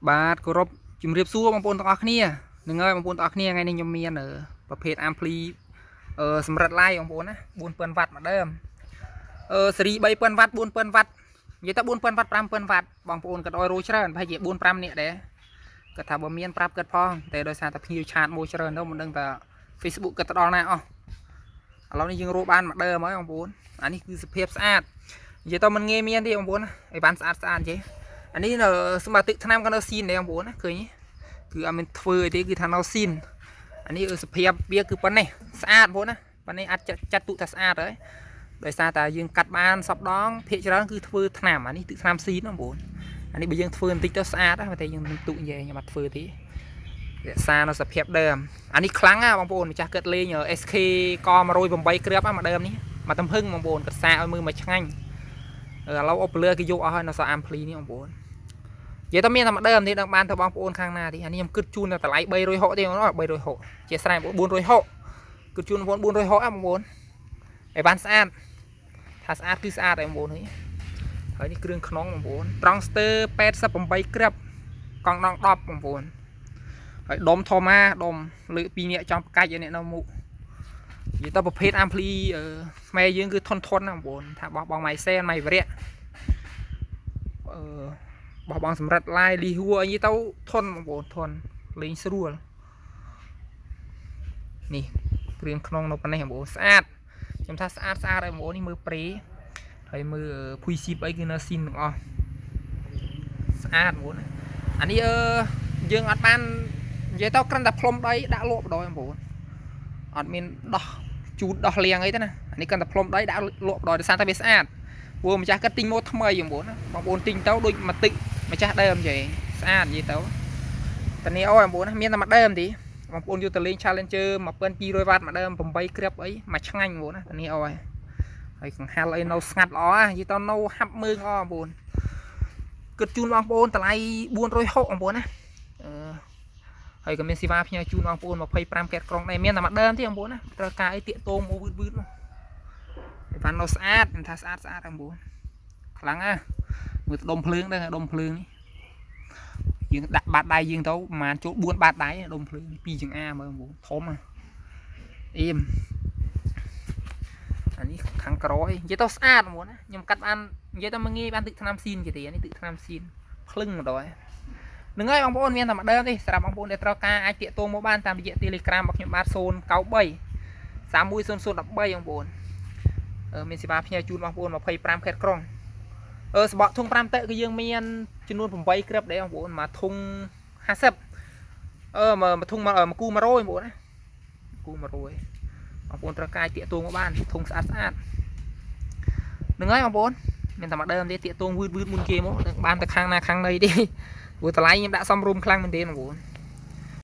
បាទគោរពជំរាបសួរបងប្អូនទាំងអស់គ្នានឹងហើយបងប្អូនទាំងអស់គ្នាថ្ងៃនេះខ្ញុំមានប្រភេទ ampli សម្រិតឡាយបងប្អូនណា4000វ៉ាត់មួយដើមស៊េរី3000វ៉ាត់4000វ៉ាត់និយាយទៅ4000វ៉ាត់5000វ៉ាត់បងប្អូនក៏ឲ្យរោច្រើនប្រហែលជា4 5នាក់ដែរគាត់ថាបើមានប្រាប់គាត់ផងតែដោយសារតែភ្ញៀវ chat មួយច្រើនទៅមិនដឹងថា Facebook គាត់ទៅដល់ណាអស់ឥឡូវនេះយើងរកបានមួយដើមហើយបងប្អូនអានេះគឺសភាពស្អាតនិយាយទៅមិនងាយមានទេបងប្អូនណាឲ្យបានស្អាតស្អាតចេះអានេះនៅសម្រាប់ទឹកថ្នាំក៏នៅស៊ីនដែរបងប្អូនណាឃើញទេគឺអត់មានធ្វើអីទេគឺថានៅស៊ីនអានេះសភាពវាគឺប៉ុណ្ណេះស្អាតបងប្អូនណាប៉ុណ្ណេះអាចចាត់ទុកថាស្អាតហើយដោយសារតែយើងកាត់បានសពដងភាកច្រើនគឺធ្វើថ្នាំអានេះទឹកថ្នាំស៊ីនបងប្អូនអានេះបើយើងធ្វើបន្តិចទៅស្អាតណាតែយើងទុកនិយាយខ្ញុំអត់ធ្វើទេរក្សានៅសភាពដើមអានេះខ្លាំងណាបងប្អូនម្ចាស់គិតលេង SK ក108គ្រាប់មកដើមនេះមកទំហឹងបងប្អូនគាត់សាឲ្យមើលមកឆ្ងាញ់ឥឡូវអូប្លឺគេយកអស់ហើយនៅសល់ ampli នេះបងប្អូននិយាយទៅមានតែមួយដើមនេះដឹងបានទៅបងប្អូនខាងណាទេអានេះខ្ញុំគិតជូនតែតម្លៃ360ទេបងប្អូន360ជាស្រ័យ460គិតជូនបងប្អូន460ហ៎បងប្អូនឲ្យបានស្អាតថាស្អាតគឺស្អាតហើយបងប្អូននេះហើយនេះគ្រឿងក្នុងបងប្អូនត្រង់ស្ទើ88គ្រាប់កង់ដង10បងប្អូនហើយដុំធំណាដុំលើកពីរនាក់ចង់ផ្កាច់ឲ្យអ្នកនៅមុខនិយាយទៅប្រភេទ ampli ខ្មែរយើងគឺធន់ធន់ណាបងប្អូនថាបោះបង់ម៉ៃសែនម៉ៃវរៈអឺបោះបង់សម្រិតឡាយលីហួរអីទៅធន់បងប្អូនធន់លេងស្រួលនេះគ្រឿងក្នុងនៅប៉ុណ្ណេះបងប្អូនស្អាតខ្ញុំថាស្អាតស្អាតហើយបងប្អូននេះមើលប្រេហើយមើលភុយស៊ីបអីគឺនៅស៊ីនទាំងអស់ស្អាតបងប្អូនអានេះអឺយើងអត់បាននិយាយទៅគ្រាន់តែផ្លុំដីដាក់លក់បដ ாய் បងប្អូនអត់មានដោះជូតដោះលៀងអីទេណាអានេះគ្រាន់តែផ្លុំដីដាក់លក់បដ ாய் ដោយសារតែវាស្អាតព្រោះម្ចាស់គាត់ទិញមកថ្មីបងប្អូនណាបងប្អូនទិញទៅដូចមកទឹកម្ចាស់ដើមចេះស្អាតនិយាយទៅតានេះអូយបងប្អូនណាមានតែមួយដើមទេបងប្អូនយកទៅលេង Challenger 1200វ៉ាត់មួយដើម8គ្រាប់អីមួយឆ្ងាញ់បងប្អូនណាតានេះអូយហើយកង្ហាល់អីនៅស្ងាត់ល្អនិយាយទៅនៅហាប់មើងអបងប្អូនគិតជូនបងប្អូនតម្លៃ460បងប្អូនណាអឺហើយក៏មានសេវាផ្ញើជូនបងប្អូន25កែតក្រុងដែរមានតែមួយដើមទេបងប្អូនណាត្រូវការអីតាកតងមកវឺតវឺតមកអីវ៉ាន់នៅស្អាតខ្ញុំថាស្អាតស្អាតបងប្អូនខ្លាំងណាស់មើលដុំភ្លើងដែរដុំភ្លើងនេះយើងដាក់បាតដៃយើងទៅប្រហែលចូល4បាតដៃដុំភ្លើងនេះ2ចង្អាមើលបងប្អូនធំណាអៀមអានេះខាងក្រោយនិយាយទៅស្អាតបងប្អូនណាខ្ញុំកាត់បាននិយាយទៅមកងាយបានទឹកថ្នាំស៊ីនគេទេនេះទឹកថ្នាំស៊ីនភ្លឹងម្ដងនឹងហើយបងប្អូនមានតែមួយដើមទេសម្រាប់បងប្អូនដែលត្រូវការអាចតាក់ទងមកបានតាមរយៈ Telegram របស់ខ្ញុំបាទ093 310013បងប្អូនមានសេវាផ្ញើជូនបងប្អូន25ខេត្តក្រុងអឺសបកធុង5តឹកគឺយើងមានចំនួន8គ្រាប់ដែរបងប្អូនមួយធុង50អឺមួយធុងមួយគូ100បងប្អូនណាគូ100បងប្អូនត្រូវការតាក់ទងមកបានធុងស្អាតស្អាតនឹងហើយបងប្អូនមានតែមួយដើមទេតាក់ទងវឺតវឺតមុនគេមកបានតែខាងណាខាងណីទេព្រោះតម្លៃខ្ញុំដាក់សមរម្យខ្លាំងមែនទេបងប្អូន